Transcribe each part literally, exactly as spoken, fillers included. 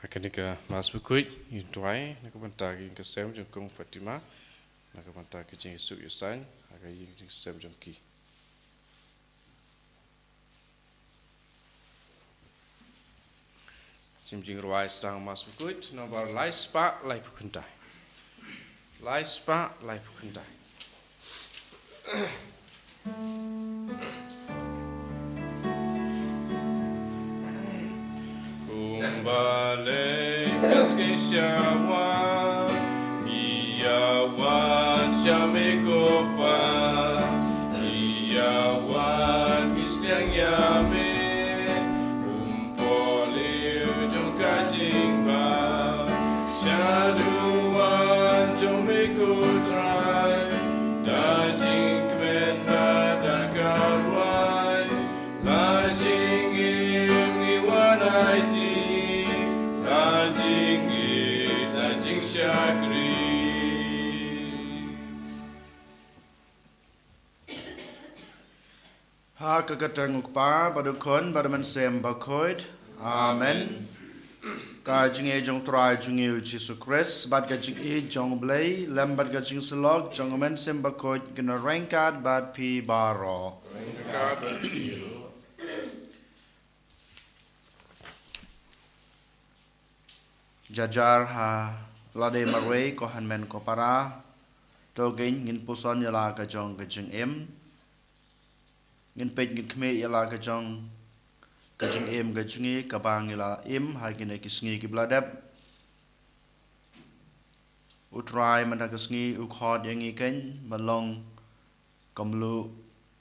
Ha kane ka Mass Bakhuid, ngin duwai na ka bynta ka ïing ka sem jong Kong Fatima, na ka bynta ka jingïasuk ïasaiñ ha ka ïing jingsem jong ki. Jingduwai sdang Mass Bakhuid nombar lai spah laiphew khyndai. Lai spah laiphew khyndai. Kumba lei ngi sngewsih wan, ngi ïa wan sha me ko Pa, ngi ïa wan ngi sliang ïa me. Kumba lei jong ka jingbha, shaduh wan jong me ko Trai, da jingkmen bad da ka rwai. La jingim ngi wan aiti, la jingïeit, la jingshakri. Ha ka kyrteng u Kpa, bad u Khun, bad u Mynsiem Bakhuid. Amen. Ka jingïeit jong u Trai jong ngi u Jisu Khrist, bad ka jingïeit jong u Blei, lem bad ka jingsylloh jong u Mynsiem Bakhuid, kin nang ryngkat bad phi baroh. Jar jar ha lade marwei ko hynmen ko para, to ngin, ngin puson ïa la ka jong ka jingim. Ngin peit ngin khmih ïa la ka jong ka jingim ka jong ngi kaba ngi la im ha kine ki sngi kiba la dep. U Trai mynta ka sngi u khot ïa ngi keiñ ban long ka mluh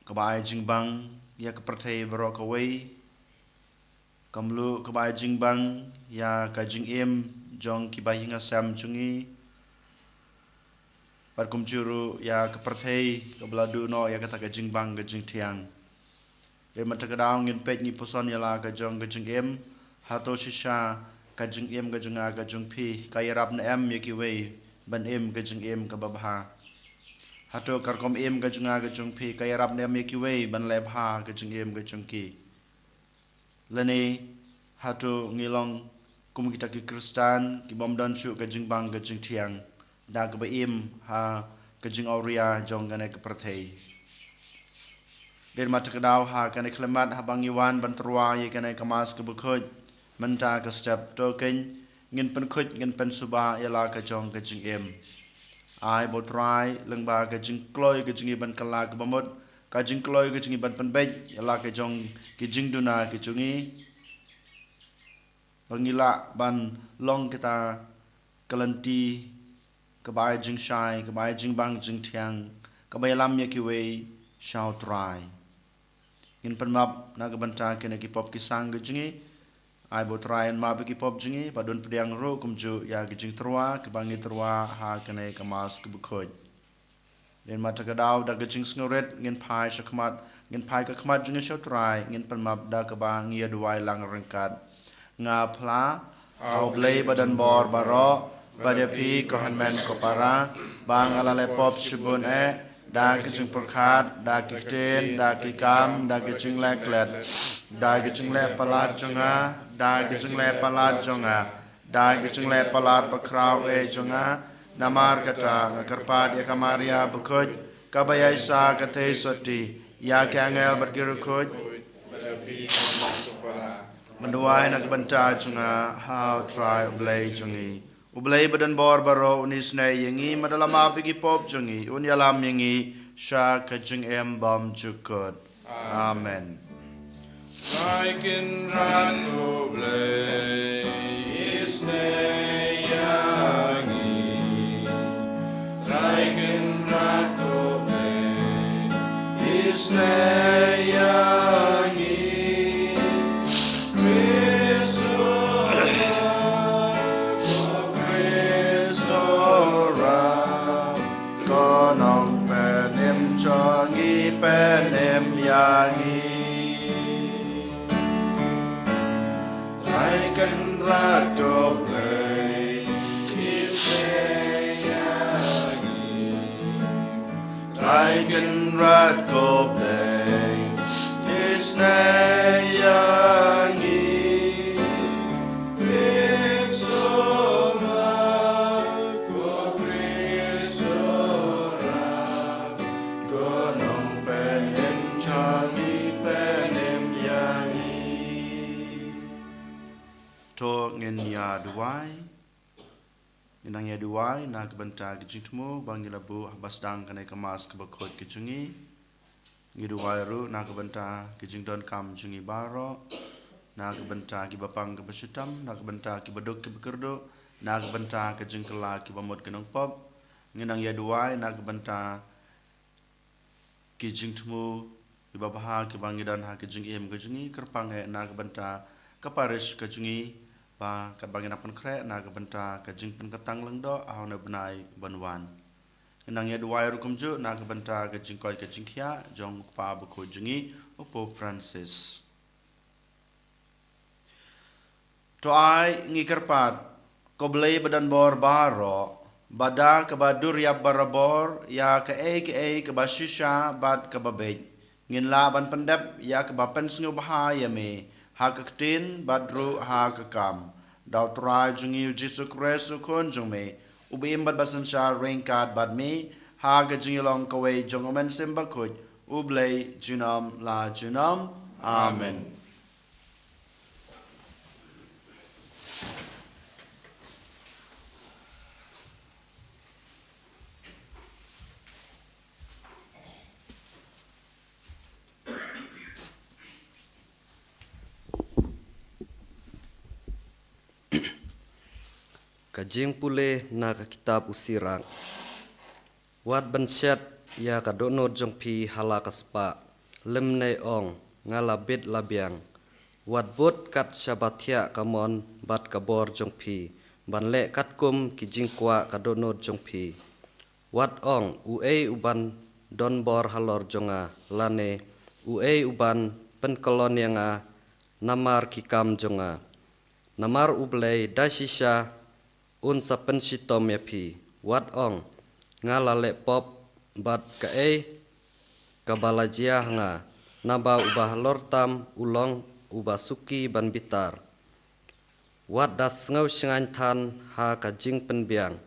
kaba ai jingbang ïa ka pyrthei baroh kawei, ka mluh kaba ai jingbang ïa ka jingim jong kiba ïing ha sem jong ngi, bad kumjuh ruh ïa ka pyrthei kaba la duh noh ïa kata ka jingbang ka jingthiang. Dei mynta ka daw ngin peit ngi puson ïa la ka jong ka jingim. Hato shisha ka jingim ka jong nga ka jong phi ka ïarap ne em ïa kiwei ban im ka jingim kaba bha? Hato ka rukom im ka jong nga ka jong phi ka ïarap ne em ïa kiwei ban leh bha ka jingim ka jong ki? Lane hato ngi long kum kita ki Khristan kibym don shuh ka jingbang ka jingthiang da kaba im ha ka jingawria jong kane ka pyrthei? Dei mynta ka daw ha kane ka khyllipmat haba ngi wan ban tyrwa ïa kane ka Mass kaba khuid mynta ka step, to keiñ ngin pynkhuid ngin pynsuba ïa la ka jong ka jingim. Ai ba u Trai lyngba ka jingkloi ka jong ngi ban kylla kaba mut, ka jingkloi ka jong ngi ban pynbeit ïa la ka jong ki jingduna ki jong ngi, ba ngi lah ban long kita ka lynti kaba ai jingshai, kaba ai jingbang jingthiang, kaba ïalam ïa kiwei sha u Trai. Ngin pynmap na ka bynta kine ki pop ki sang ki jong ngi. Ai ba u Trai un map ïa ki pop jong ngi, bad un pdiang ruh kumjuh ïa ki jingtyrwa kiba ngi tyrwa ha kane ka Mass kaba khuid. Dei mynta ka daw da ka jingsngewrit ngin phai sha khmat, ngin phai ka khmat jong ngi sha u Trai, ngin pynmap da kaba ngi ïa duwai lang ryngkat. Nga phla ha u Blei badonbor baroh, bad ïa phi ko hynmen ko para, ba nga la leh pop shibun eh, da ka jingpyrkhat, da ka ktien, da ka kam, da ka jingleh klet, da ka jingleh palat jong nga, da ka jingleh palat jong nga, da ka jingleh palat bakhraw eh jong nga. Namar kata nga kyrpad ïa ka Maria bakhuid, kaba ïaishah ka theisotti, ïa ki angel bad ki riewkhuid, ban duwai na ka bynta jong nga ha u Trai u Blei jong ngi. U Blei badonbor baroh un isynei ïa ngi, bad un map ïa ki pop jong ngi, un ïalam ïa ngi sha ka jingim bymjukut. Amen. Trai Kynrad ko Blei, isynei ïa ngi. Trai Kynrad ko Blei, isynei ïa ngi. Khrist, ko Khrist, ko Nongpynim jong ngi, pynim ïa ngi. Trai Kynrad ko Blei, isynei ïa ngi. Trai Kynrad ko Blei, isynei ïa ngi. Khrist To ngin ïa duwai. Ngin nang ïa duwai na ka bynta ka jingthmu ba ngi la buh haba sdang kane ka Mass kaba khuid ka jong ngi. Ngi duwai ruh na ka bynta ka jingdonkam jong ngi baroh, na ka bynta kiba pang kiba shitom, na ka bynta kiba duk kiba kyrduh, na ka bynta ka jingkylla kiba mut ki nongpop. Ngin nang ïa duwai na ka bynta ki jingthmu kiba bha kiba ngi don ha ka jingim ka jong ngi, kyrpang eh na ka bynta ka parish ka jong ngi, ba katba ngi nang pynkhreh na ka bynta ka jingpynkatang lyngdoh ha une u bnai ban wan. Ngin nang ïa duwai ruh kumjuh na ka bynta ka jingkoit ka jingkhiah jong u Kpa bakhuid jong ngi, u Pope Francis. To ai ngi kyrpad, ko Blei badonbor baroh, ba da kaba dur ïap barabor ïa kaei kaei kaba shisha bad kaba beit, ngin lah ban pyndep ïa kaba pynsngewbha ïa me ha ka ktien bad ruh ha ka kam. Da u Trai jong ngi u Jisu Khrist u Khun jong me, uba im bad ba synshar ryngkat bad me ha ka jingïalong kawei jong u Mynsiem Bakhuid, U Blei junom la junom. Amen. Ka jingpule na ka kitab u Sirak. Wat ban shet ïa ka dohnud jong phi ha la ka spah, lymne ong, nga la bit la biang. Wat bud kat shaba thiah ka mon bad ka bor jong phi, ban leh katkum ki jingkwah ka dohnud jong phi. Wat ong, uei uban don bor halor jong nga, lane uei uban pynkyllon ïa nga namar ki kam jong nga. Namar U Blei da shisha un sa pynshitom ïa phi. Wat ong, nga la leh pop bad kaei kaba la jia ha nga, naba uba halor tam u long uba suki ban bitar. Wat da sngew shngaiñ than ha ka jingpynbiang,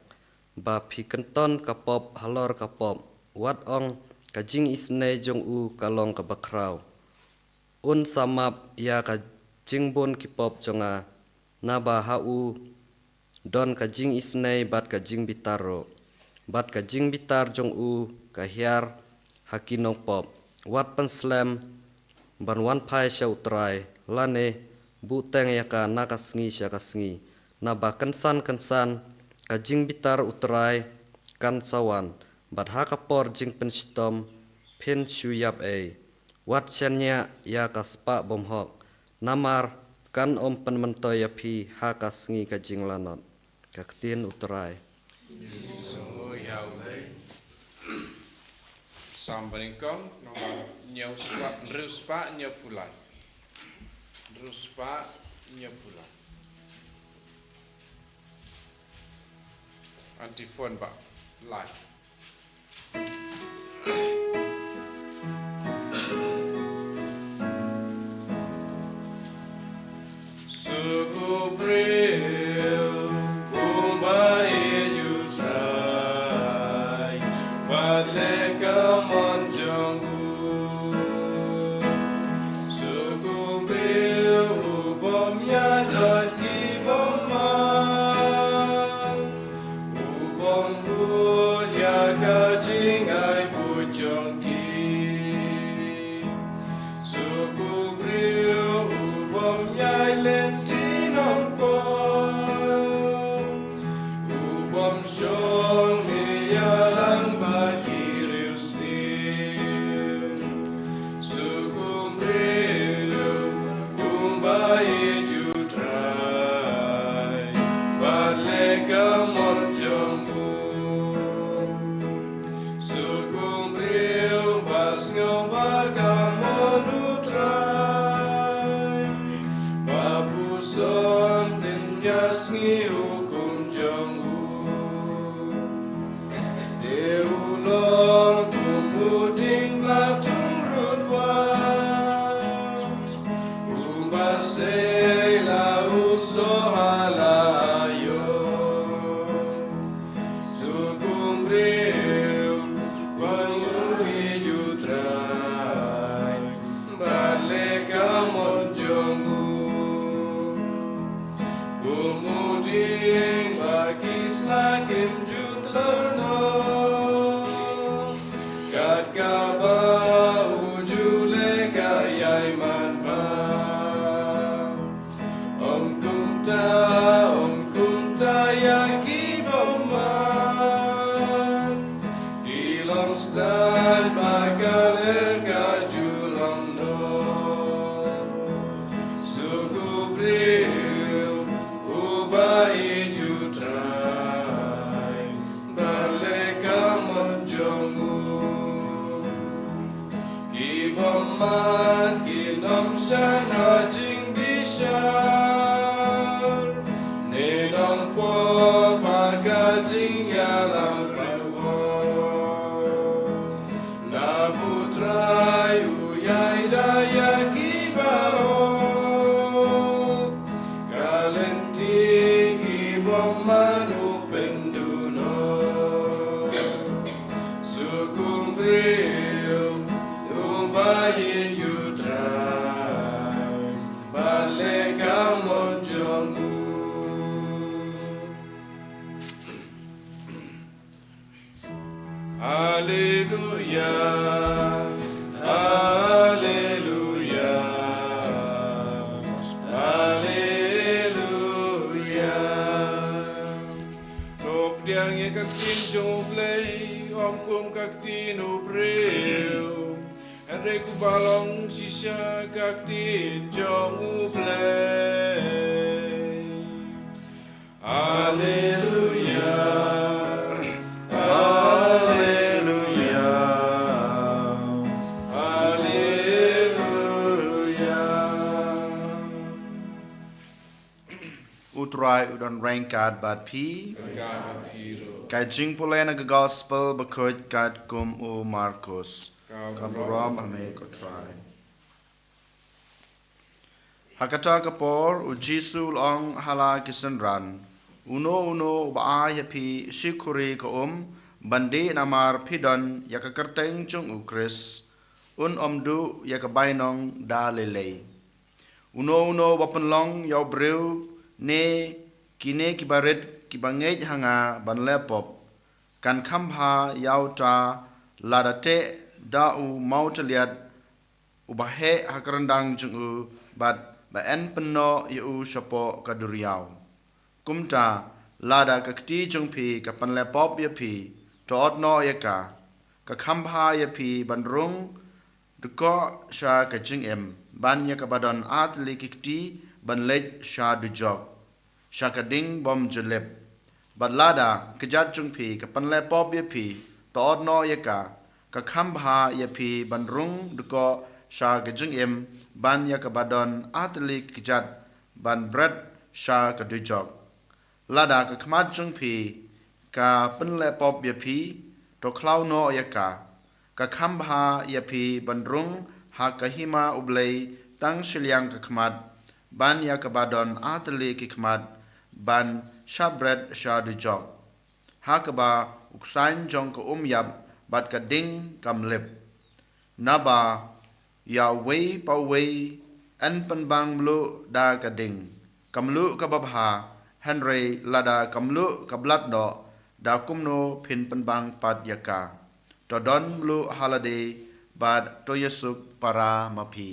ba phi kynton ka pop halor ka pop. Wat ong, ka jingisynei jong u ka long kaba khraw. Un sa map ïa ka jingbun ki pop jong nga, naba ha u don ka jingisynei bad ka jingbitar ruh. Bad ka jingbitar jong u ka hiar ha ki nongpop. Wat pynslem ban wan phai sha U Trai, lane buhteng ïa ka na ka sngi sha ka sngi. Naba kynsan kynsan ka jingbitar U Trai kan sa wan, bad ha ka por jingpynshitom phin shu ïap ei. Wat shaniah ïa ka spah bymhok, namar kan ym pynmyntoi ïa phi ha ka sngi ka jinglanot. Ka ktien U Trai. Sngewbha ïa U Blei. Sam banyngkong, nombar hynñiew spah, hynriew spah hynñiew phew lai. Hynriew spah hynñiew phew lai. Antiphon ba lai. Suk u briew uba ïeit ïa U Trai, bad leh ka mon jong u. Suk u briew u bym ïaid bad ki bymman, u bym bud ïa ka jingai buit jong Kat kaba u ju leh ka ïai man bha. Ym kumta, ym kumta ïa ki bymman. Ki long stad ba ka lyer ka ju long noh. Suk u briew uba ïeit ïa u Trai bad leh ka mon jong u. Ki bymman kin ym shah ha jingbishar, ne nongpop ha ka jingïalam rangwa. Naba u Trai u ïai da ïa ki bahok, ka lynti ki bymman u pynduhnoh. Suk u briew uba ïeit ïa u Trai bad leh ka mon jong u. Haleluya, haleluya, haleluya. To pdiang ïa ka ktien jong U Blei, ym kum ka ktien u briew, hynrei kumba long shisha ka ktien jong U Blei. Haleluya, haleluya, haleluya. U Trai u don ryngkat bad phi. Ryngkat bad phi ruh. Ka jingpule na ka Gospel bakhuid katkum u Markos. Ka burom ha me ko Trai. Ha kata ka por u Jisu u la ong ha la ki synran, uno uno uba ai ha phi shi khuri ka um ban dih namar phi don ïa ka kyrteng jong U Khrist, un ym duh ïa ka bainong da lei lei. Uno uno uba pynlong ïa u briew ne kine kiba rit kiba ngeit ha nga ban leh pop, kan kham bha ïa uta lada teh da u mawtylliat uba heh ha ka ryndang jong u bad ba yn pynnoh ïa u shapoh ka duriaw. Kumta lada ka kti jong phi ka pynleh pop ïa phi, to ot noh ïa ka. Ka kham bha ïa phi ban rung dkoh sha ka jingim ban ïa kaba don ar tylli ki kti ban leit sha dujok, sha ka ding bym ju lip. Bad lada ka kjat jong phi ka pynleh pop ïa phi, to ot noh ïa ka. Ka kham bha ïa phi ban rung dkoh sha ka jingim ban ïa kaba don ar tylli ki kjat ban bret sha ka dujok. Lada ka khmat jong phi ka pynleh pop ïa phi, to khlaw noh ïa ka. Ka kham bha ïa phi ban rung ha ka hima U Blei tang shiliang ka khmat ban ïa kaba don ar tylli ki khmat ban shah bret sha dujok, ha kaba u ksain jong ka um ïap bad ka ding kam lip. Naba ïa uwei pa uwei yn pynbang mluh da ka ding, ka mluh kaba bha, hynrei lada ka mluh ka blat noh, da kumno phin pynbang pat ïa ka? To don mluh ha lade bad to ïasuk para ma phi.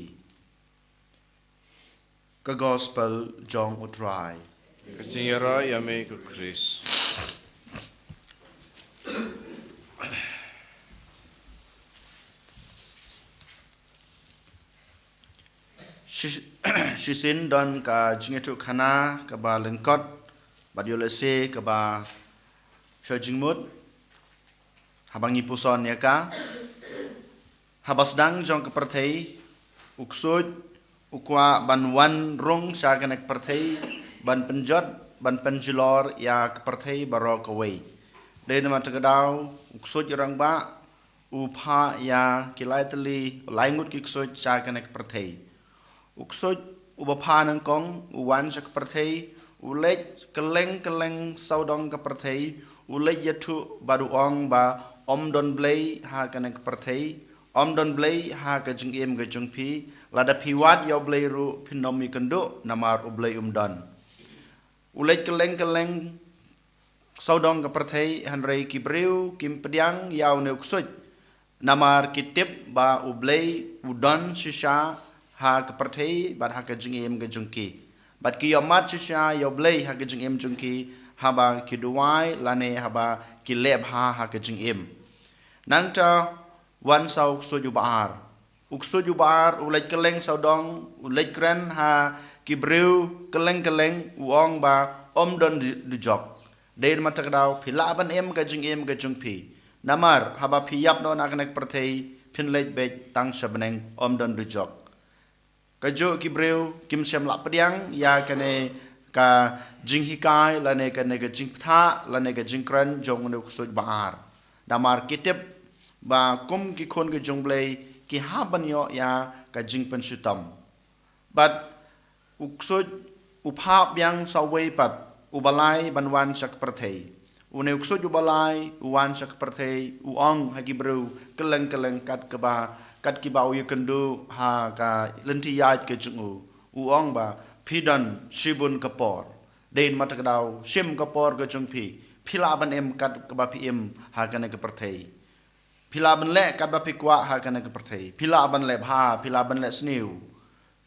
Ka Gospel jong U Trai. Ka jingïaroh ïa me ko Khrist. Shi-, shisien don ka jingïathuhkhana kaba lyngkot bad ïoh lehse kaba sha jingmut. Haba ngi puson ïa ka, haba sdang jong ka pyrthei, u ksuid u kwah ban wan rung sha kane ka pyrthei ban pynjot, ban pynjulor ïa ka pyrthei baroh kawei. Dei namar kata ka daw u ksuid u rangbah u phah ïa ki lai tylli, lai ngut ki ksuid sha kane ka pyrthei. U ksuid uba phah nyngkong u wan sha ka pyrthei, u leit kylleng kylleng sawdong ka pyrthei, u leit ïathuh bad u ong ba ym don Blei ha kane ka pyrthei, ym don Blei ha ka jingim ka jong phi, lada phi wad ïa U Blei ruh phin ym ïakynduh namar U Blei um don. U leit kylleng kylleng sawdong ka pyrthei, hynrei ki briew kim pdiang ïa une u ksuid. Namar ki tip ba U Blei u don shisha ha ka pyrthei bad ha ka jingim ka jong ki. Bad ki ïohmad shisha ïa U Blei ha ka jingim jong ki, haba ki duwai lane haba ki leh bha ha ka jingim. Nangta wan sa u ksuid uba ar. U ksuid uba ar u leit kylleng sawdong, u leit kren ha ki briew kylleng kylleng, u ong ba ym don du-, dujok. Dei namar kata ka daw phi lah ban im ka jingim ka jong phi. Namar haba phi ïap noh na kane ka pyrthei, phin leit beit tang sha bneng, ym don dujok. Kajuh ki briew kim shym lah pdiang ïa kane ka jinghikai lane kane ka jingbthah lane ka jingkren jong une u ksuid uba ar. Namar ki tip ba kum ki khun ka jong U Blei ki hap ban ïoh ïa ka jingpynshitom. Bad u ksuid u phah biang sa uwei pat uba lai ban wan sha ka pyrthei. Une u ksuid uba lai u wan sha ka pyrthei, u ong ha ki briew kylleng kylleng kat kaba, kat kiba u ïakynduh ha ka lynti ïaid ka jong u. U ong ba phi don shibun ka por. Dei namar kata ka daw shim ka por ka jong phi. Phi lah ban im kat kaba phi im ha kane ka pyrthei. Phi lah ban leh kat ba phi kwah ha kane ka pyrthei. Phi lah ban leh bha, phi lah ban leh sniew.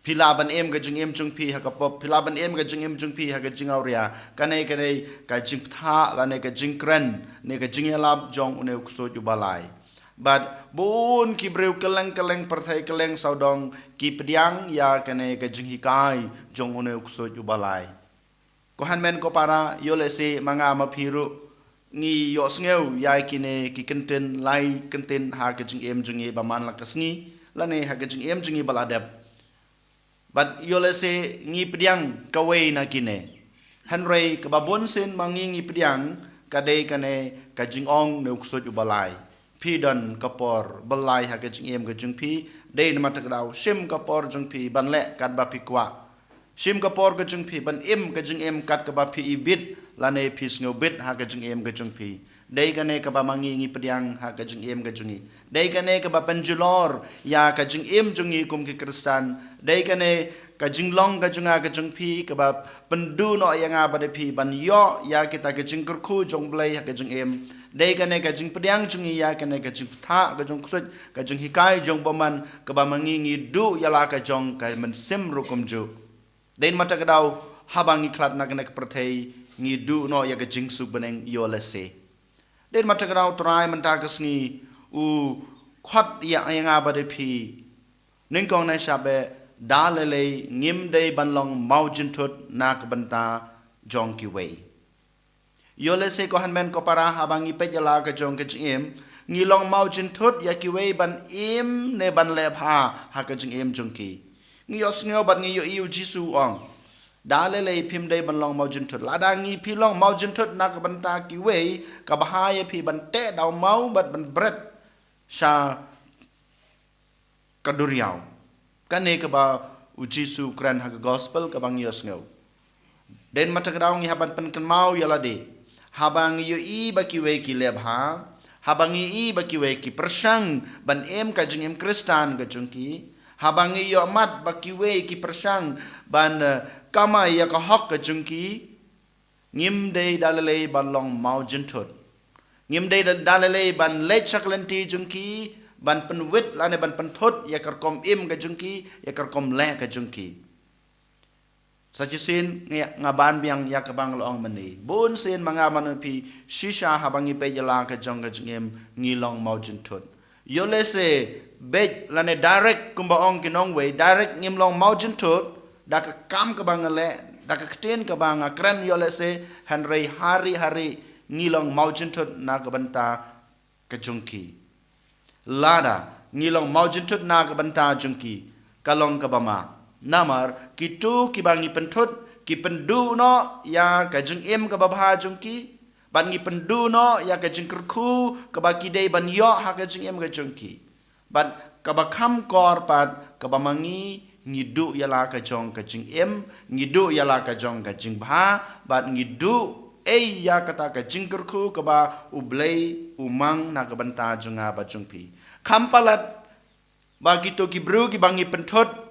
Phi lah ban im ka jingim jong phi ha ka pop, phi lah ban im ka jingim jong phi ha ka jingawria. Kane kane ka jingbthah lane ka jingkren ne ka jingïalap jong une u ksuid uba lai. Bad bun ki briew kylleng kylleng pyrthei, kylleng sawdong ki pdiang ïa kane ka jinghikai jong une u ksuid uba lai. Ko hynmen ko para, ïoh lehse ma nga ma phi ruh ngi ïohsngew ïa kine ki kyntien lai kyntien ha ka jingim jong ngi ba man la ka sngi lane ha ka jingim jong ngi ba la dep. Bad ïoh lehse ngi pdiang kawei na kine. Hynrei kaba bun sien ma ngi ngi pdiang ka dei kane ka jingong ne u ksuid uba lai. Phi don ka por ba lai ha ka jingim ka jong phi. Dei namar kata ka daw shim ka por jong phi ban leh kat ba phi kwah. Shim ka por ka jong phi ban im ka jingim kat kaba phi ibit lane phi sngewbit ha ka jingim ka jong phi. Dei kane kaba ma ngi ngi pdiang ha ka jingim ka jong ngi. Dei kane kaba pynjulor ïa ka jingim jong ngi kum ki Khristan. Dei kane ka jinglong ka jong nga ka jong phi kaba pynduh noh ïa nga bad ïa phi ban ïoh ïa kita ka jingkyrkhu jong U Blei ha ka jingim. Dei kane ka jingpdiang jong ngi ïa kane ka jingbthah ka jong u ksuid, ka jinghikai jong u bymman, kaba ma ngi ngi duh ïa la ka jong ka mynsiem ruh kumjuh. Dei namar kata ka daw haba ngi khlad na kane ka pyrthei ngi duh noh ïa ka jingsuk bneng, ïoh lehse. Dei namar kata ka daw Trai mynta ka sngi u khot ïa, ïa nga bad ïa phi. Nyngkong ne sha beh, da lei lei ngim dei ban long mawjynthut na ka bynta jong kiwei. Ïoh lehse ko hynmen ko para, haba ngi peit ïa la ka jong ka jingim, ngi long mawjynthut ïa kiwei ban im ne ban leh bha ha ka jingim jong ki. Ngi ïohsngew bad ngi ïohi u Jisu u ong, da lei lei phim dei ban long mawjynthut. Lada ngi phi long mawjynthut na ka bynta kiwei, ka bha ïa phi ban teh da u maw bad ban bret sha ka duriaw. Kane kaba u Jisu u kren ha ka gospel kaba ngi ïohsngew. Dei namar kata ka daw ngi hap ban pynkynmaw ïa lade. Haba ngi ïohi ba kiwei ki leh bha, haba ngi ïohi ba kiwei ki pyrshang ban im ka jingim Khristan ka jong ki, haba ngi ïohmad ba kiwei ki pyrshang ban, eh, kamai ïa ka hok ka jong ki, ngim dei da lei lei ban long mawjynthut. Ngim dei da, da lei lei ban leit sha ka lynti jong ki, ban pynwit lane ban pynthut ïa ka rukom im ka jong ki, ïa ka rukom leh ka jong ki. Sa shisien nga, nga ban biang ïa kaba nga la ong mynne. Bun sien ma nga bad ma phi shisha haba ngi peit ïa la ka jong ka jingim ngi long mawjynthut. Ïoh lehse beit lane direct kumba ong ki nongwei, direct ngim long mawjynthut da ka kam kaba nga leh, da ka ktien kaba nga kren, ïoh lehse, hynrei hari hari ngi long mawjynthut na ka bynta ka jong ki. Lada ngi long mawjynthut na ka bynta jong ki, ka long kaba ma. Namar kito kiba ngi pynthut ki pynduh noh ïa ka jingim kaba bha jong ki, bad ngi pynduh noh ïa ka jingkyrkhu kaba ki dei ban ïoh ha ka jingim ka jong ki. Bad kaba kham kor pat, kaba ma ngi ngi duh ïa la ka jong ka jingim, ngi duh ïa la ka jong ka jingbha, bad ngi duh ei ïa kata ka jingkyrkhu kaba U Blei u mang na ka bynta jong nga bad jong phi. Kham palat ba kito ki briew kiba ngi pynthut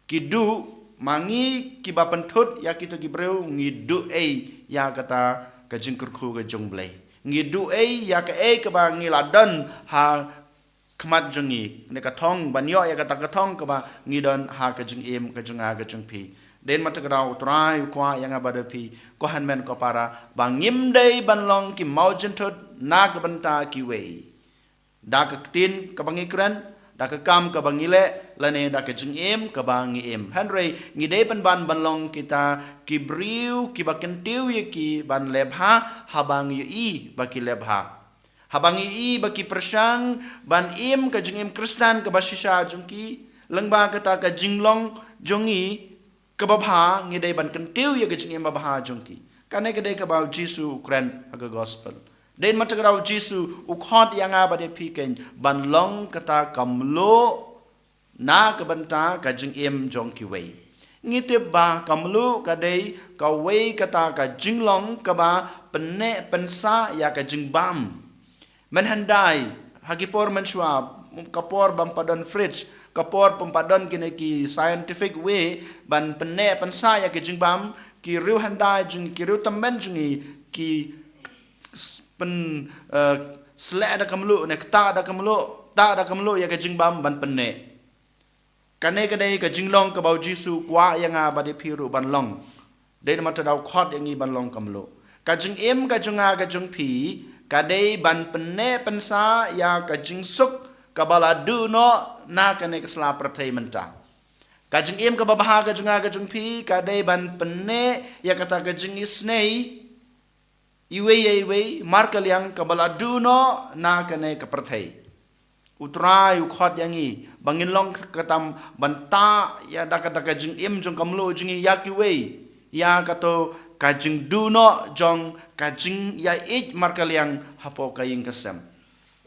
ki duh, ma ngi kiba pynthut ïa kito ki briew ngi duh ei ïa kata ka jingkyrkhu ka jong U Blei. Ngi duh ei ïa kaei kaba ngi la don ha khmat jong ngi, ne ka thong, ban ïoh ïa kata ka thong kaba ngi don ha ka jingim ka jong nga ka jong phi. Dei namar kata ka daw U Trai u kwah ïa nga bad ïa phi, ko hynmen ko para, ba ngim dei ban long ki mawjynthut na ka bynta kiwei, da ka ktien kaba ngi kren, da ka kam kaba ngi leh, lane da ka jingim kaba ngi im. Hynrei ngi dei pynban ban long kita ki briew kiba kyntiew ïa ki ban leh bha, haba ngi ïohi ba ki leh bha. Haba ngi ïohi ba ki pyrshang ban im ka jingim Khristan kaba shisha jong ki, lyngba kata ka jinglong jong ngi kaba bha, ngi dei ban kyntiew ïa ka jingim babha jong ki. Kane ka dei kaba U Jisu u kren ha ka gospel. Dei namar kata ka daw U Jisu u khot ïa nga bad ïa phi kein ban long kata ka mluh na ka bynta ka jingim jong kiwei. Ngi tip ba ka mluh ka dei kawei kata ka jinglong kaba pynneh pynsah ïa ka jingbam. Mynhyndai, ha ki por mynshuwa, ka por bym pat don fridge, ka por bym pat don kine ki scientific way ban pynneh pynsah ïa ka jingbam, ki riew hyndai jong ngi, ki riew tymmen jong ngi, ki s-, pyn, eh, sleh da ka mluh, ne ktah da ka mluh, ktah da ka mluh ïa ka jingbam ban pynneh. Kane ka dei ka jinglong kaba U Jisu u kwah ïa nga bad ïa phi ruh ban long. Dei namar kata ka daw u khot ïa ngi ban long ka mluh. Ka jingim ka jong nga ka jong phi ka dei ban pynneh pynsah ïa ka jingsuk kaba la duh noh na kane ka sla pyrthei mynta. Ka jingim kaba bha ka jong nga ka jong phi ka dei ban pynneh ïa kata ka jingisynei iwei ïa iwei markylliang kaba la duh noh na kane ka pyrthei. U Trai u khot ïa ngi ba ngin long kata ban tah ïa da kata ka jingim jong ka mluh jong ngi ïa kiwei, ïa kato ka jingduh noh jong ka jingïaieit markylliang hapoh ka ïing ka sem.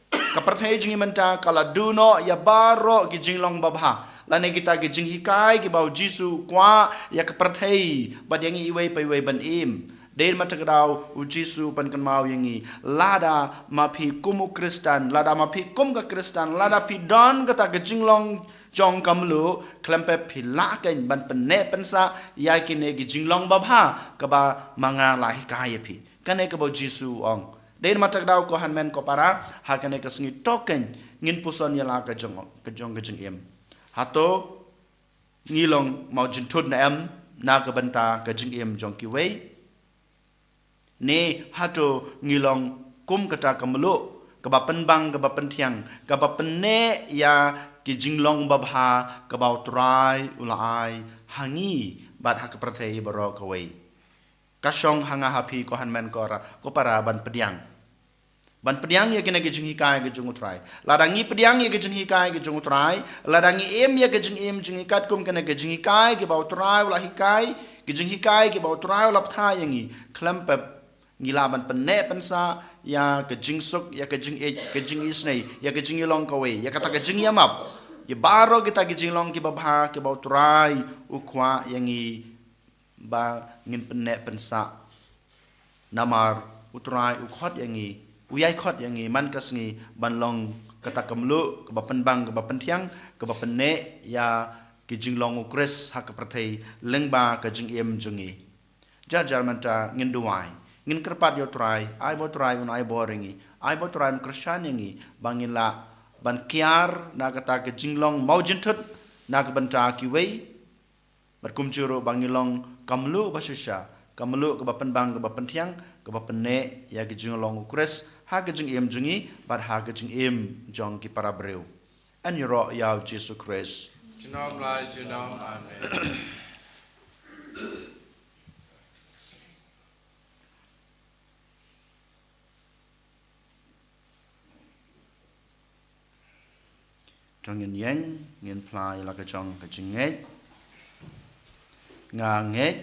Ka pyrthei jong ngi mynta ka la duh noh ïa baroh ki jinglong babha, lane kita ki jinghikai kiba U Jisu u kwah ïa ka pyrthei bad ïa ngi iwei pa iwei ban im. Dei namar kata ka daw U Jisu u pynkynmaw ïa ngi, lada ma phi kum u Khristan, lada ma phi kum ka Khristan, lada phi don kata ka jinglong jong ka mluh, khlem pep phi lah kein ban pynneh pynsah ïa kine ki jinglong babha kaba ma nga la hikai ïa phi. Kane kaba U Jisu u ong. Dei namar kata ka daw ko hynmen ko para, ha kane ka sngi to kein ngin puson ïa la ka jong, ka jong ka jingim. Hato ngi long mawjynthut ne em na ka bynta ka jingim jong kiwei? Ne hato ngi long kum kata ka mluh kaba pynbang kaba pynthiang kaba pynneh ïa ki jinglong babha kaba U Trai u la ai ha ngi bad ha ka pyrthei baroh kawei? Ka shong ha nga ha phi ko hynmen ko ra, ko para ban pdiang. Ban pdiang ïa kine ki jinghikai ki jong U Trai. Lada ngi pdiang ïa ki jinghikai ki jong U Trai, lada ngi im ïa ki jingim jong ngi katkum kine ki jinghikai kiba U Trai u la hikai, ki jinghikai kiba U Trai u la phah ïa ngi, khlem pep ngi lah ban pynneh pynsah ïa ki jingsuk, ïa ki jingïeit, ki jingisynei, ïa ki jingïalong kawei, ïa kata ki jingïamap. Ïa baroh kita ki jinglong kiba bha kiba U Trai u kwah ïa ngi ba ngin pynneh pynsah. Namar U Trai u khot ïa ngi, u ïai khot ïa ngi man ka sngi ban long kata ka mluh kaba pynbang kaba pynthiang kaba pynneh ïa ki jinglong U Khrist ha ka pyrthei lyngba ka jingim jong ngi. Jar jar mynta ngin duwai, ngin kyrpad ïa U Trai, ai ba U Trai un ai bor ïa ngi, ai ba U Trai un kyrshan ïa ngi ba ngin lah ban kiar na kata ka jinglong mawjynthut na ka bynta kiwei. Bad kumjuh ruh ba ngi long ka mluh ba shisha, ka mluh kaba pynbang kaba pynthiang, kaba pynneh ïa ki jinglong U Khrist ha ka jingim jong ngi bad ha ka jingim jong ki para briew. Yn ïaroh ïa U Jisu Khrist. Junom la junom. Amen. To ngin ïeng, ngin phla ïa la ka jong ka jingngeit. Nga ngeit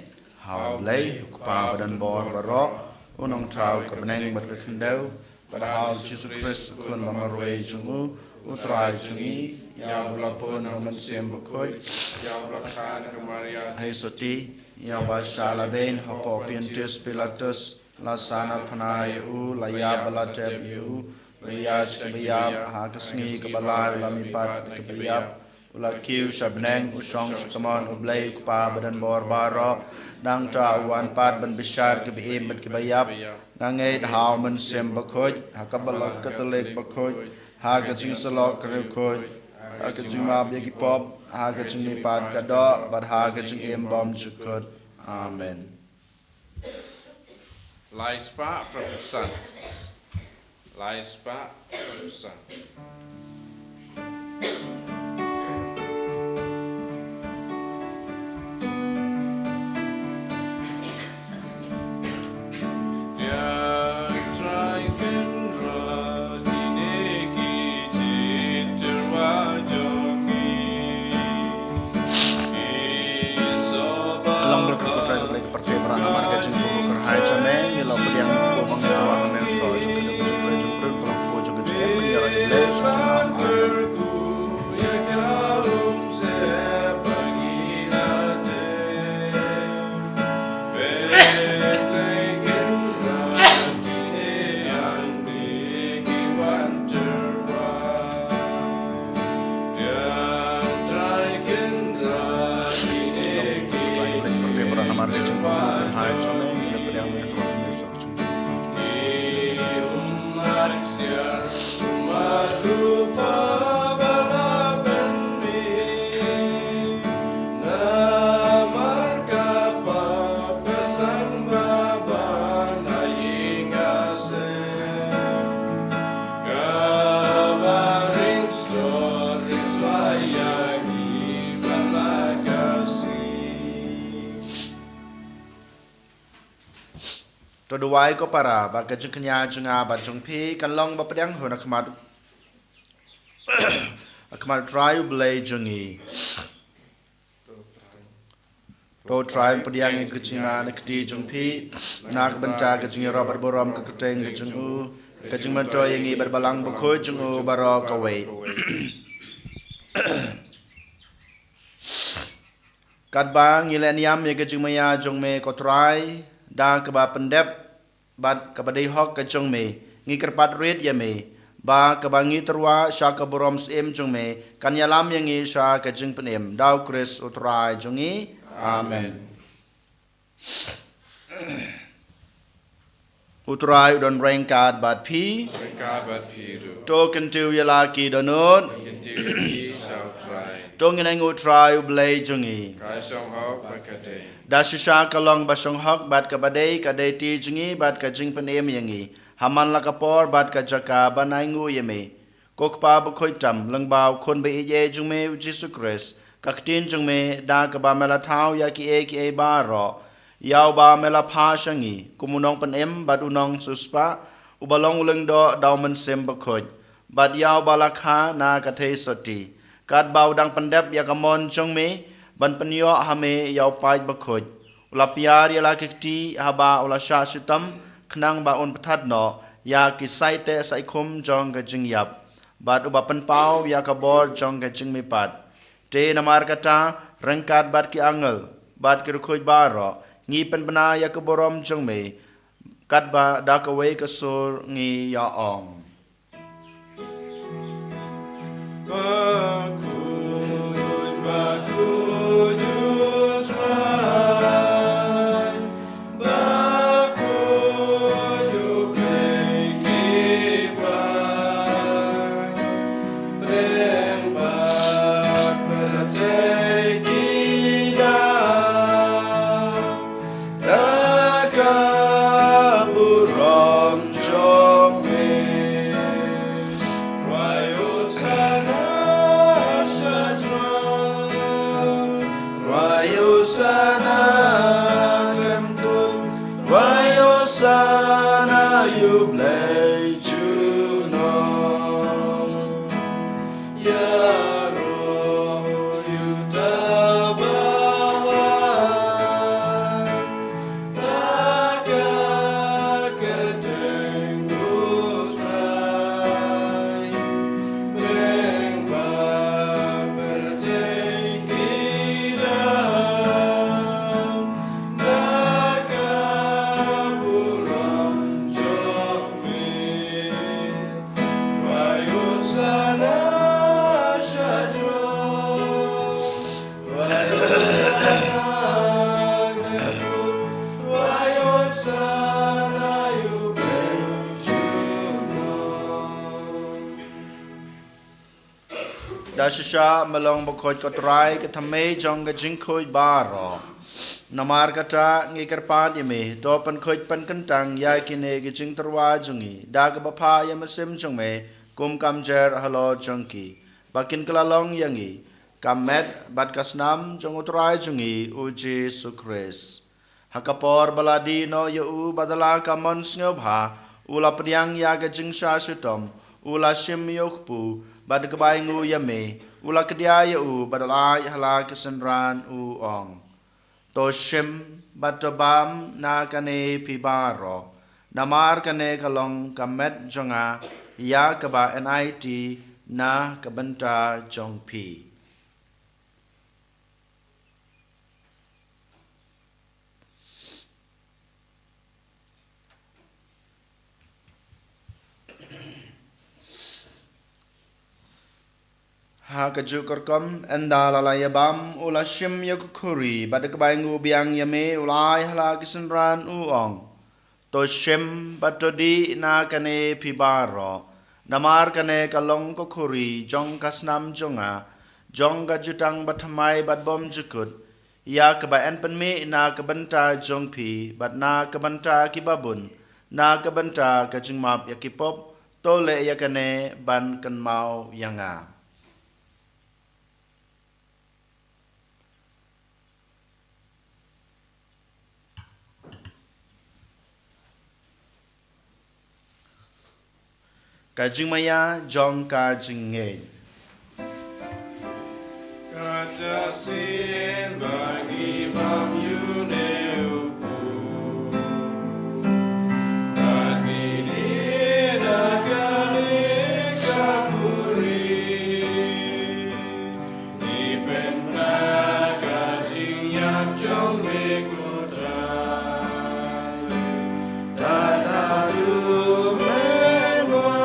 ha U Blei U Kpa badonbor baroh, U Nongthaw ka bneng bad ka khyndew, bad ha U Jisu Khrist U Khun ba marwei jong U, U Trai jong ngi, ïa uba la bun na U Mynsiem Bakhuid, ïa uba la kha na ka Maria theisotti, ïa uba shah la beiñ hapoh Pontius Pilatus, la sah na thana ïa U, la ïap bad la tep ïa U, la ïaid sha kaba ïap, ha ka sngi kaba lai U la mihpat na kiba ïap, U la kiew sha bneng, u shong sha kamon U Blei U Kpa badonbor baroh. Nangta u wan pat ban bishar kiba im bad kiba ïap. Nga ngeit ha U Mynsiem Bakhuid, ha ka balang Katholik bakhuid, ha ka jingïasyllok ka riewkhuid, ha ka jingmap ïa ki pop, ha ka jingmihpat ka doh, bad ha ka jingim bymjukut. Amen. Lai spah phra phew san. Lai spah phra phew san. Long berkat U Trai U Blei ka pyrthei baroh namar ka jingkyrkhu kyrhai jong me, ngi la pdiang kyrkhu ba ngi la wah ha me u soh jong ka dum jong U Trai jong U Trai, ka long kyrkhu jong ka jingim, ngi la ïa leh sha ka. Amen. To duwai ko para, ba ka jingkñia jong nga bad jong phi kan long ba pdiang hun ha khmat, ha khmat U Trai U Blei jong ngi. To U Trai un pdiang ïa ka jingma na ka kti jong phi, na ka bynta ka jingïarap bad burom ka kyrteng ka jong u, ka jingmyntoi ïa ngi bad balang bakhuid jong u baroh kawei. Katba ngi leh niam ïa ka jingmaïa jong me ko Trai, da kaba pyndep bad kaba dei hok ka jong me, ngi kyrpad rit ïa me, ba kaba ngi tyrwa sha ka burom syiem jong me kan ïalam ïa ngi sha ka jingpynim, da U Khrist U Trai jong ngi. Amen. U Trai u don ryngkat bad phi. Ryngkat bad phi ruh. To kyntiew ïa la ki dohnud. Kyntiew ïa ki sha U Trai. To ngin ïeng U Trai U Blei jong ngi. Ka shong hok bad ka dei. Da shisha ka long ba shong hok bad kaba dei, ka dei ti jong ngi bad ka jingpynim ïa ngi, ha man la ka por bad ka jaka ban ai nguh ïa me. Ko Kpa bakhuid tam, lyngba U Khun ba ïeit jong me U Jisu Khrist, ka ktien jong me da kaba me la thaw ïa kiei kiei baroh, ïa uba me la phah sha ngi kum u nongpynim bad u nongsiewspah, uba long u lyngdoh da U Mynsiem Bakhuid, bad ïa uba la kha na ka theisotti, katba u dang pyndep ïa ka mon jong me ban pynïoh ha me ïa u paid bakhuid. U la piar ïa la ki kti haba u la shah shitom, khnang ba un pynthat noh ïa ki saiteh saikhum jong ka jingïap, bad uba pynpaw ïa ka bor jong ka jingmihpat. Te namar kata, ryngkat bad ki angel bad ki riewkhuid baroh, ngi pynbna ïa ka burom jong me, katba da kawei ka sur ngi ïa ong. Da ka burom jong me. Rwai Hosana sha thrang. Rwai Hosana khlem kut. Rwai Hosana ïa U Blei junom. Shisha me long bakhuid ko Trai, ka thymmei jong ka jingkhuid baroh. Namar kata ngi kyrpad ïa me, to pynkhuid pynkyntang ïa kine ki jingtyrwa jong ngi da kaba phah ïa mynsiem jong me kum ka mjer halor jong ki, ba kin kylla long ïa ngi ka met bad ka snam jong u Trai jong ngi u Jisu Khrist. Ha ka por ba la die noh ïa u bad da la ka mon sngewbha, u la pdiang ïa ka jingshah shitom, u la shim ïa u kpu bad kaba ainguh ïa me, u la kdiah ïa u bad da la ai ha la ki synran, u ong: To shim bad to bam na kane phi baroh, namar kane ka long ka met jong nga, ïa kaba enai ti na ka bynta jong phi. Ha kajuh ka rukom, ynda la la ïa bam, u la shim ïa ka khuri bad kaba ainguh biang ïa me, u la ai ha la ki synran, u ong: To shim bad to dih na kane phi baroh, namar kane ka long ka khuri jong ka snam jong nga, jong ka jutang bathymmai bad bymjukut, ïa kaba yn pynmih na ka bynta jong phi bad na ka bynta kiba bun, na ka bynta ka jingmap ïa ki pop. To leh ïa kane ban kynmaw ïa nga. Ka jingmaïa jong ka jingngeit. Kata sien ba ngi bam ïa une u kpu, ba ngi dih na kane ka khuri, ngi pynbna ka jingïap jong me ko Trai, tad haduh men wan.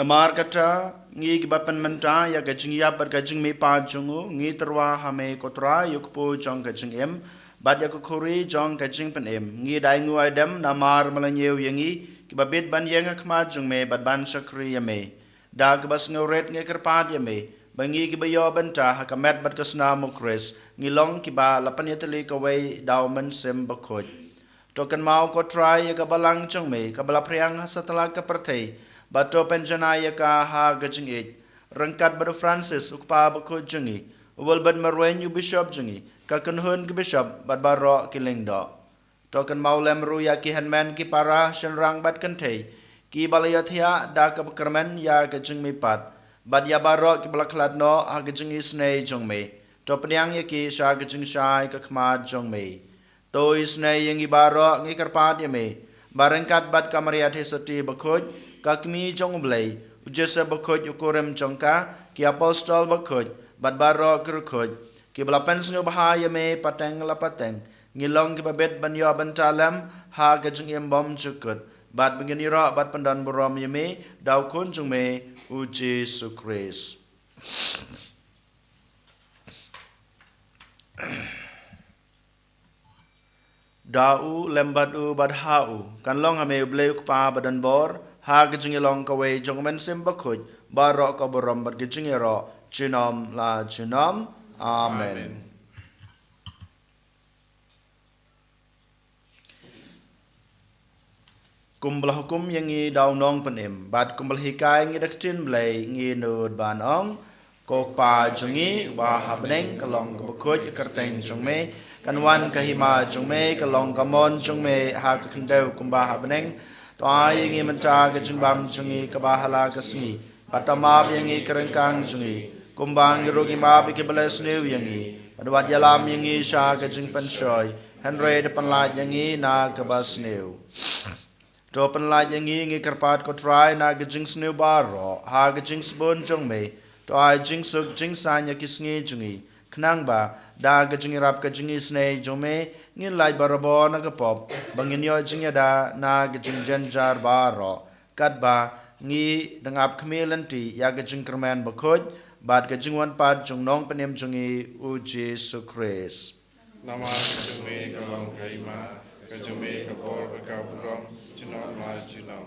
Namar kata, ngi kiba pynmynta ïa ka jingïap bad ka jingmihpat jong u, ngi tyrwa ha me ko Trai, ïa u kpu jong ka jingim bad ïa ka khuri jong ka jingpynim. Ngi da ainguh aidem namar me la ñiew ïa ngi kiba bit ban ïeng ha khmat jong me bad ban shakri ïa me. Da kaba sngewrit ngi kyrpad ïa me ba ngi kiba ïoh bynta ha ka met bad ka snam u Khrist, ngi long kiba la pynïatylli kawei da u Mynsiem Bakhuid. To kynmaw ko Trai ïa ka balang jong me kaba la phriang ha satlak ka pyrthei, bad to pynjanai ïa ka ha ka jingïeit, ryngkat bad u Francis u kpa bakhuid jong ngi, u Wilbert Marwein u bishop jong ngi, ka kynhun ki bishop bad baroh ki lyngdoh. To kynmaw lem ruh ïa ki hynmen ki para shynrang bad kynthei kiba la ïathiah da kaba kyrmen ïa ka jingmihpat, bad ïa baroh kiba la khlad noh ha ka jingisynei jong me. To pdiang ïa ki sha ka jingshai ka khmat jong me. To isynei ïa ngi baroh, ngi kyrpad ïa me, ba ryngkat bad ka Maria Theisotti bakhuid, ka Kmie jong u Blei, u Joseph bakhuid u kurim jong ka, ki apostol bakhuid bad baroh ki riewkhuid kiba la pynsngewbha ïa me pateng la pateng, ngin long kiba bit ban ïoh bynta lem ha ka jingim bymjukut, bad ba ngin ïaroh bad pyndonburom ïa me da u Khun jong me u Jisu Khrist. Da u, lem bad u, bad ha u, kan long ha me u Blei u Kpa badonbor, ha ka jingïalong kawei jong u Mynsiem Bakhuid, baroh ka burom bad ka jingïaroh junom la junom. Amen. Amen. Kumba la hukum ïa ngi da u Nongpynim, bad kumba la hikai ïa ngi da ka ktien Blei, ngin nud ban ong: Ko Kpa jong ngi uba ha bneng, ka long kaba khuid ka kyrteng jong me, kan wan ka hima jong me, ka long ka mon jong me ha ka khyndew kumba ha bneng. To ai ïa ngi mynta ka jingbam jong ngi kaba ha la ka sngi, bad to map ïa ngi ki ryngkang jong ngi, kumba ngi ruh ngi map ïa kiba leh sniew ïa ngi, bad wat ïalam ïa ngi sha ka jingpynshoi, hynrei to pynlait ïa ngi na kaba sniew. To pynlait ïa ngi, ngi kyrpad ko Trai, na ka jingsniew baroh, ha ka jingsbun jong me. To ai jingsuk jingsaiñ ïa ki sngi jong ngi, khnang ba da ka jingïarap ka jingisynei jong me, ngin lait barabor na ka pop, ba ngin ïoh jingïada na ka jingjynjar baroh, katba ngi dang ap khmih lynti ïa ka jingkyrmen bakhuid bad ka jingwan pat jong u Nongpynim jong ngi u Jisu Khrist. Namar ka jong me ka long ka hima, ka jong me ka bor bad ka burom, junom la junom.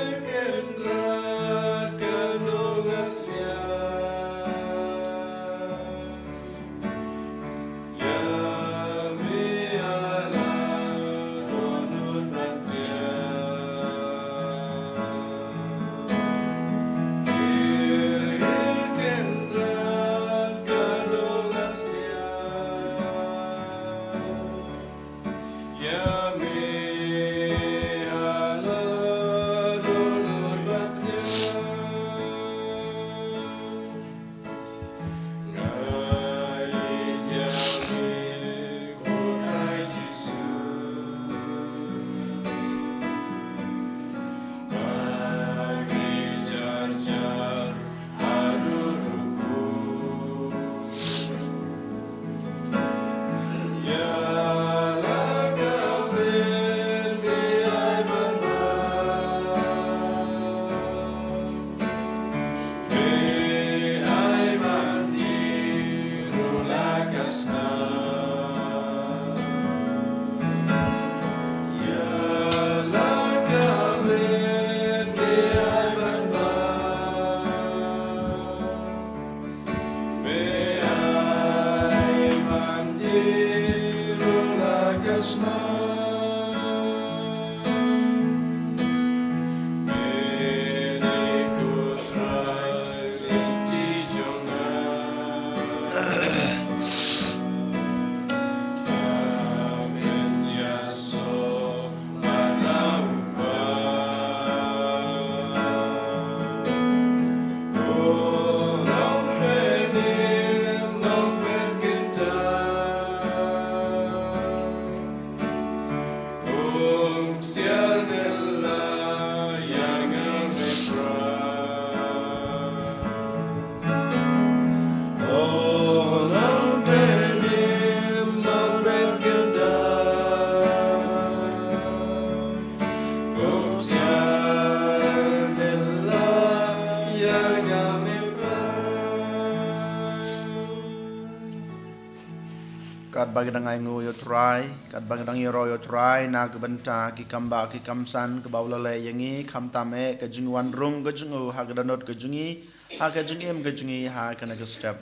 Katba ngi dang ainguh ïa u Trai, katba ngi dang ïaroh ïa u Trai na ka bynta ki kam bah ki kam san kiba u la leh ïa ngi, khamtam eh ka jingwan rung ka jong u ha ka dohnud ka jong ngi, ha ka jingim ka jong ngi ha kane ka step.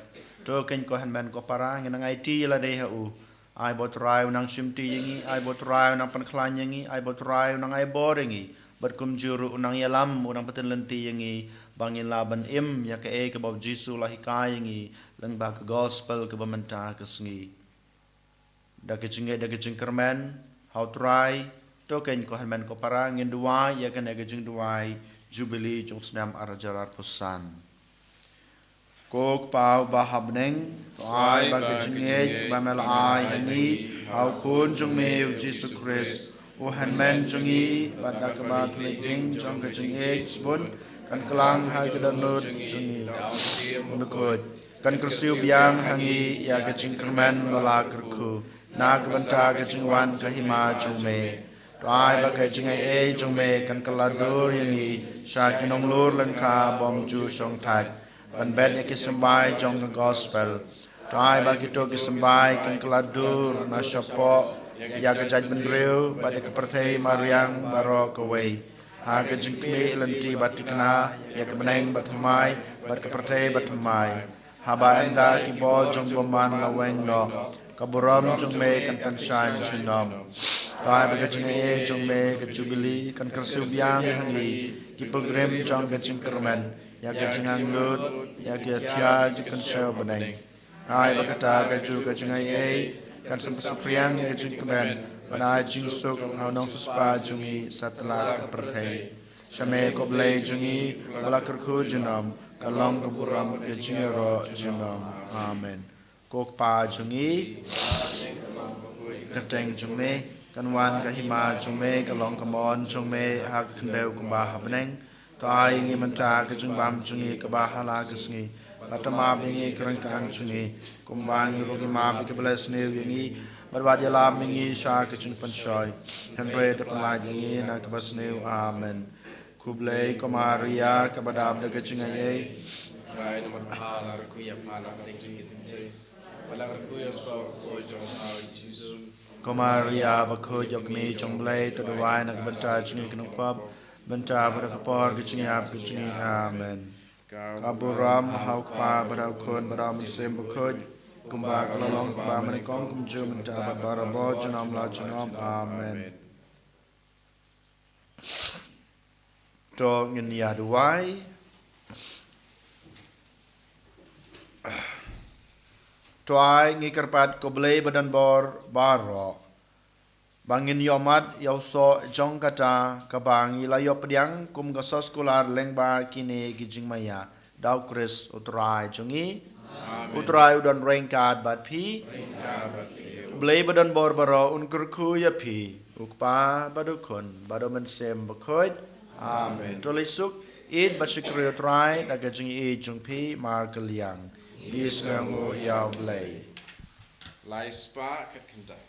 To keiñ ko hynmen ko para, ngin nang aiti ïa lade ha u. Ai ba u Trai u nang shimti ïa ngi, ai ba u Trai u nang pynkhlaiñ ïa ngi, ai ba u Trai u nang ai bor ïa ngi, bad kumjuh ruh u nang ïalam, u nang pyntip lynti ïa ngi ba ngin lah ban im ïa kaei kaba u Jisu u la hikai ïa ngi lyngba ka gospel kaba mynta ka sngi. Da ka jingngeit, da ka jingkyrmen ha u Trai, to keiñ ko hynmen ko para, ngin duwai ïa kane ka jingduwai Jubili jong u snem ar hajar arphew san. Ko Kpa uba ha bneng, to ai ba ka jingngeit ba me la ai ha ngi ha u Khun jong me u Jisu Khrist, u hynmen jong ngi, bad da kaba thylliej ding jong ka jingïeit sbun, kan kylla ha ka dohnud jong ngi. Bakhuid kan kyrsiew biang ha ngi ïa ka jingkyrmen ba la kyrkhu na ka bynta ka jingwan ka hima jong me. To ai ba ka jingaiei jong me kan kylla dur ïa ngi sha ki nonglur lyngkha bym ju shongthait ban bet ïa ki symbai jong ka gospel. To ai ba kito ki symbai kan kylla dur na shapoh ïa ka jaitbynriew bad ïa ka pyrthei mariang baroh kawei, ha ka jingkhmih lynti ba thikna ïa ka bneng bathymmai bad ka pyrthei bathymmai. Haba ynda ki bor jong u bymman la weng noh, ka burom jong me kan pynshai junom. To ai ba ka jingaiei jong me ka Jubili kan kyrsiew biang ha ngi, ki pilgrim jong ka jingkyrmen, ïa ka jingangnud, ïa ka thiah jingkynshew bneng. Ai ba kata kajuh ka jingaiei kan sngewsih phriang ïa ka jingkmen, ban ai jingsuk ha u nongsiewspah jong ngi satlak ka pyrthei. Sha me ko Blei jong ngi, ba la kyrkhu junom, ka long ka burom ka jingïaroh junom. Amen. Ko Kpa jong ngi, ka kyrteng jong me kan wan, ka hima jong me kan long, ka mon jong me ha ka khyndew kumba ha bneng. To ai ïa ngi mynta ka jingbam jong ngi kaba ha la ka sngi, bad to map ïa ngi ki ryngkang jong ngi, kumba ngi ruh ngi map ïa kiba la sniew ïa ngi, bad wat ïalam ïa ngi sha ka jingpynshoi, hynrei to pynlait ïa ngi na kaba sniew. Amen. Khublei ko Maria, kaba dap da ka jingaiei. Trai namar ba la kyrkhu ïa pha na ka bneng jong ngi, ba la kyrkhu ïa u soh ko jong pha u Jisu. Ko Maria bakhuid, ïa ka kmie jong u Blei, to duwai na ka bynta jong ngi ki nongpop, mynta bad ha ka por ka jingïap ka jong ngi. Amen. Ka burom ha u Kpa bad ha u Khun bad ha u Mynsiem Bakhuid, kumba ka la long kaba mynnyngkong kumjuh mynta bad barabor junom la junom. Amen. To ngin ïa duwai. To ai ngi kyrpad ko Blei badonbor baroh, ba ngin ïohmad ïa u soh jong kata kaba ngi la ïoh pdiang kum ka soskular lyngba kine ki jingmaïa, da u Khrist u Trai jong ngi. Amen. U Trai u don ryngkat bad phi. Ryngkat bad phi. U Blei badonbor baroh un kyrkhu ïa phi, u Kpa bad u Khun bad u Mynsiem Bakhuid. Amen. Amen. To leit suk, ïeit bad shakri ïa u Trai da ka jingïeit jong phi markylliang. Ngi sngewnguh ïa u Blei. Lai spah khatkhyndai.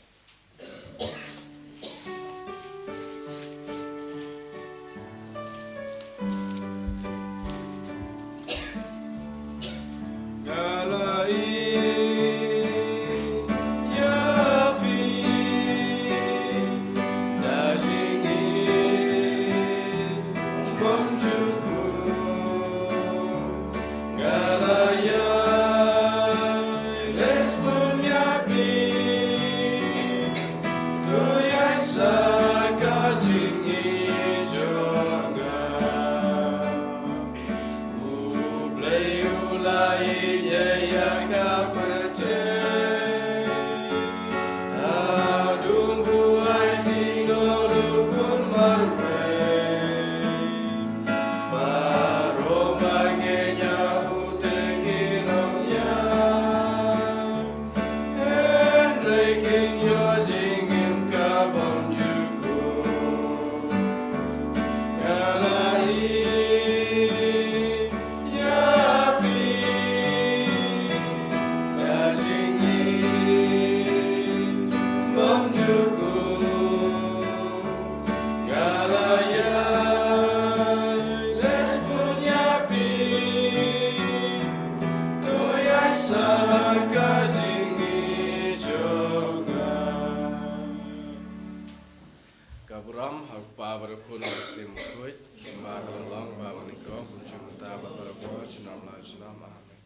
Khun Mynsiem Bakhuid, kumba ka la long bad mynnyngkong, bad mynta bad barabor, junom la junom. Amen.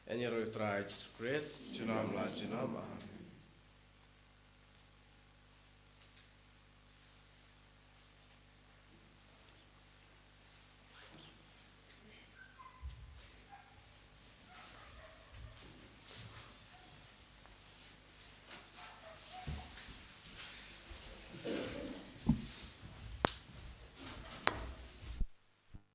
Ïa U Trai Jisu Khrist, junom la junom. Amen.